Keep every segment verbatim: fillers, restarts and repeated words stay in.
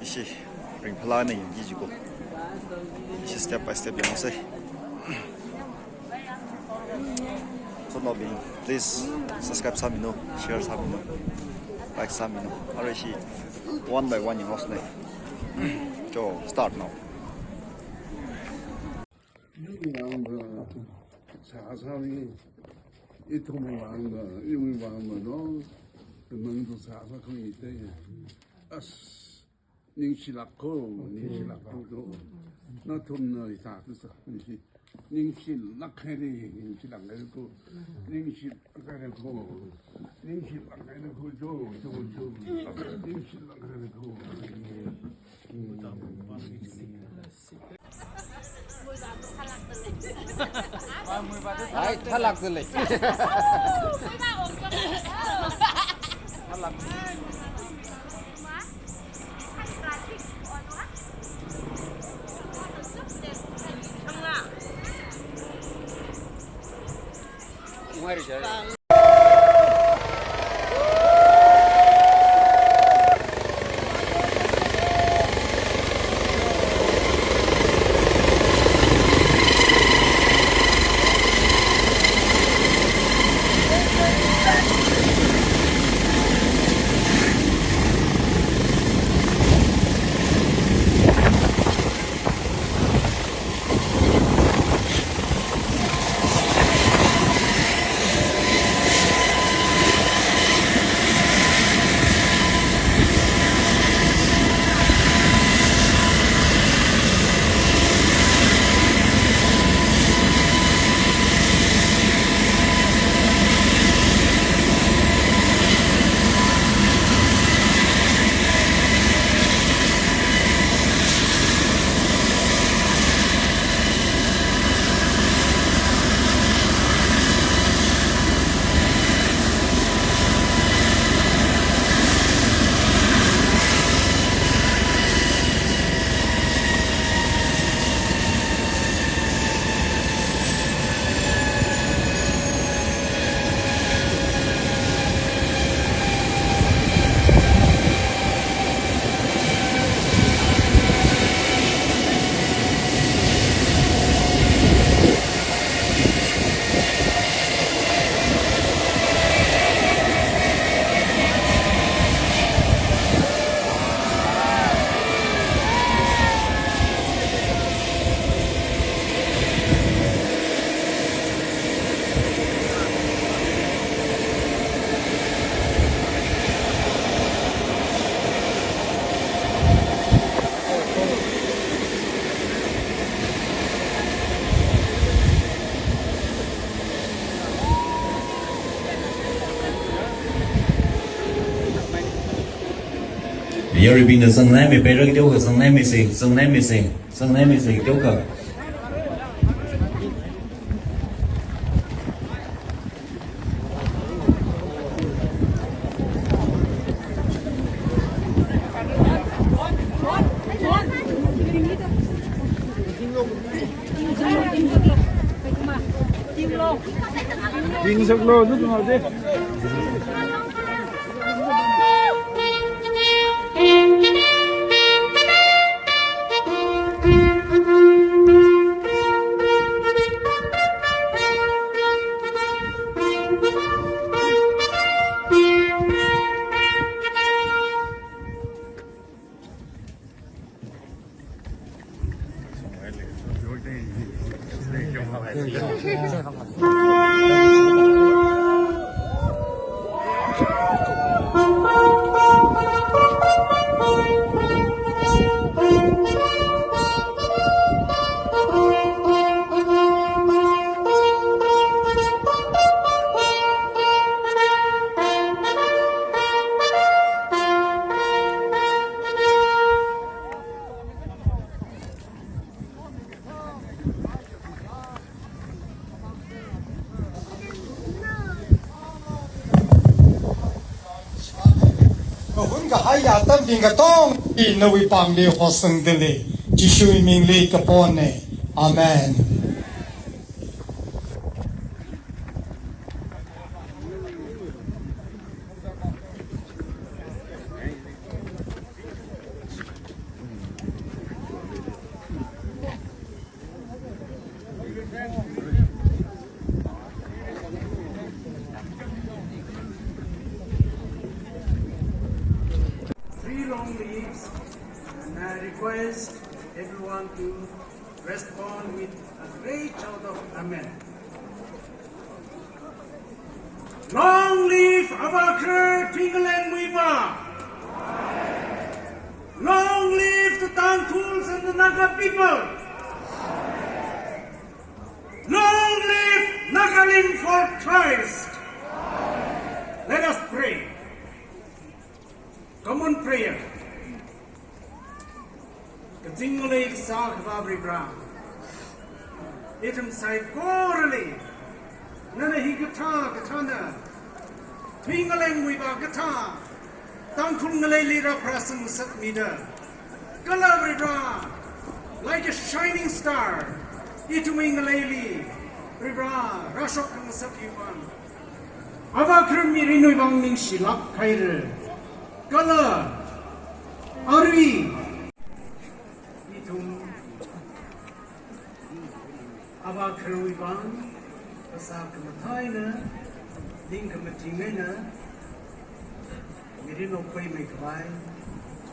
Ishi ringphālāk eina yangki jiko. Ishi step by step yangsei. Khonobing, please subscribe sāminu, share sāminu, like sāminu. Arui ishi one by one yanglāsei. Jo, start now. Yung vang ba, sāsāmi, ithum vang ba, yung vang ba, no, nang tu sāsā khuite. As, ningshilāk ko, ningshilāk ko. Nathumna ithā tu sā, ningshi, ningshilāk haire, ningshilāk haire ko, ningshilāk haire ko, ningshilāk haire ko, jo, jo, jo, ningshilāk haire ko. Ai, thalak de lei. Thalak. Yaruibingna zangnaimi, peirak teokha zangnaimi se, zangnaimi se, zangnaimi se teokha. Tingzaklo, du tingzaklo. Kahun kahai atambing katonga nawui pāngli hosangda lei. Jishuwui mingli kapona. Amen. And I request everyone to respond with a great shout of Amen. Long live Avākharar Thuingalengwui Vang! Long live the Tangkhuls and the Naga people! Long live Nagalim for Christ! Let us pray. Common prayer. Kazing ngalei kasā Akhava Varivara, ithum saikorali nana hikathā kathāna Thuingalengwui vākathā Tangkhul ngaleili rāpharāsang ngasakmida, kala Varivara, like a shining star, ithumwui ngaleili Varivara rāshok ngasakki vang, Avākharar mirinwui vang ningshilāk haira. Kala arui ithum Avākhararwui vang phasā khamathā eina, ning khamathing eina mirin okhuimeikhavai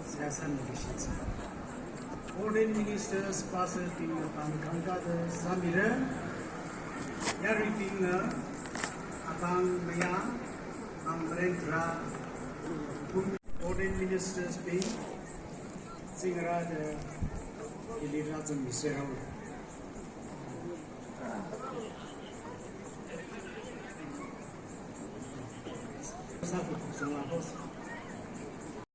seihā sāmi kashitsa. Ordained ministers, pastors bingna pāng khangkāda sāmira. Yaruibingna apāng mayā, apāng maren tharā, ordained ministers bing zingrāda hili rāzangmi serao. Sākhup sālākho.